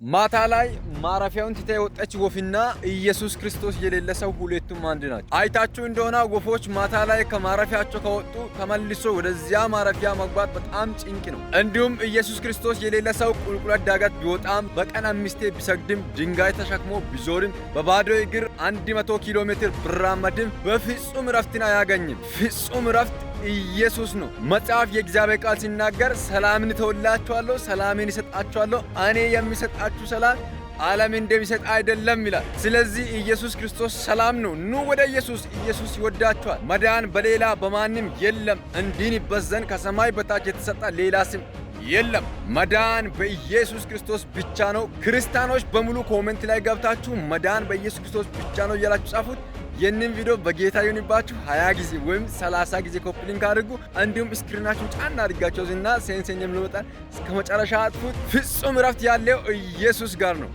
ማታ ላይ ማረፊያውን ትታ የወጣች ወፍና ኢየሱስ ክርስቶስ የሌለ ሰው ሁለቱም አንድ ናቸው። አይታችሁ እንደሆነ ወፎች ማታ ላይ ከማረፊያቸው ከወጡ ተመልሶ ወደዚያ ማረፊያ መግባት በጣም ጭንቅ ነው። እንዲሁም ኢየሱስ ክርስቶስ የሌለ ሰው ቁልቁለት ዳገት ቢወጣም፣ በቀን አምስቴ ቢሰግድም፣ ድንጋይ ተሸክሞ ቢዞርም፣ በባዶ እግር 100 ኪሎ ሜትር ቢራመድም በፍጹም እረፍትን አያገኝም። ፍጹም እረፍት ኢየሱስ ነው። መጽሐፍ የእግዚአብሔር ቃል ሲናገር ሰላምን እተውላችኋለሁ፣ ሰላምን እሰጣችኋለሁ፣ እኔ የምሰጣችሁ ሰላም ዓለም እንደሚሰጥ አይደለም ይላል። ስለዚህ ኢየሱስ ክርስቶስ ሰላም ነው። ኑ ወደ ኢየሱስ። ኢየሱስ ይወዳችኋል። መዳን በሌላ በማንም የለም። እንድንበት ዘንድ ከሰማይ በታች የተሰጠ ሌላ ስም የለም። መዳን በኢየሱስ ክርስቶስ ብቻ ነው። ክርስቲያኖች በሙሉ comment ላይ ገብታችሁ መዳን በኢየሱስ ክርስቶስ ብቻ ነው እያላችሁ ጻፉት። ይህንን ቪዲዮ በጌታ ይሁንባችሁ 20 ጊዜ ወይም 30 ጊዜ copy link አድርጉ። እንዲሁም screen ኣችሁን ጫና አድርጋችሁ እና send send የሚለውን እስከ መጨረሻ አጥፉት። ፍጹም እረፍት ያለው ኢየሱስ ጋር ነው።